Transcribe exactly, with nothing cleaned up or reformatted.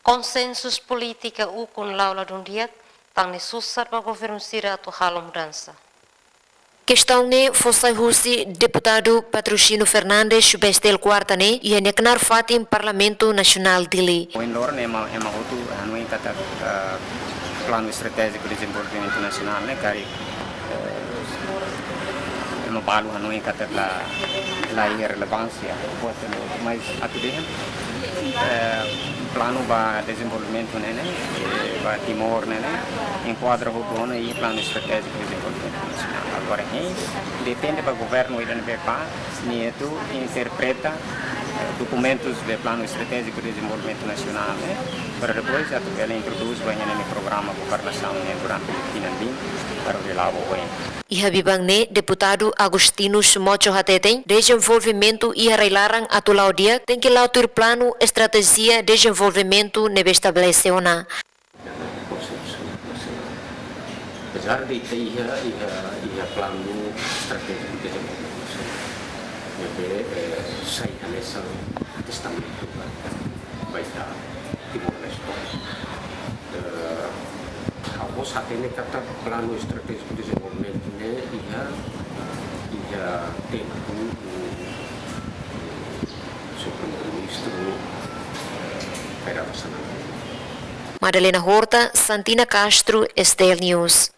Konsensu polítika ukun la'o ladún di'ak, tan ne'e susar ba governu sira atu halo mudansa. Kestaun ne'e fó sai husi deputadu Patrocínio Fernandes Bestel Kuarta ne'e iha nia knaar fatin Parlamentu Nasionál Dili. Ohin loron ema, ema hotu hanoin katak, eh, Planu Estratéjiku Dezenvolvimentu Nasionál ne'e karik, eh, ema balu hanoin katak la, la iha relevánsia. Mas atu dehan, eh, planu ba dezenvolvimentu ne'e, eh, ba Timor ne'e, enkuadra hotu ona iha Planu Estratéjiku Dezenvolvimentu Nasionál. Agora, hein, depende ba governu ida ne'ebé bá, nia atu interpreta, eh, dokumentus de Planu Estratéjiku Dezenvolvimentu Nasionál ne'e, para depois atu bele introdús ba iha nia programa governasaun ne'e durante tinan bin, para bele la'o ba oin. Iha biban ne'e, deputadu Agostinho Mocho hateten, dezenvolvimentu iha rai-laran atu la'o di'ak, tenke la'o tuir planu estratéjia dezenvolvimentu ne'ebé estabelese ona. Apezar de ita iha, iha, iha Planu Estratéjiku Dezenvolvimentu Nasionál, ne'ebé, eh, sai hanesan testamentu ba, ba ita Timor-Leste. Eh, ha'u mós hatene katak Planu Estratéjiku Dezenvolvimentu ne'e iha, iha tempu, eh, señór Primeiru-Ministru, eh, Kay Rala Xanana. Madalena Horta, Santina Castro, S T L News.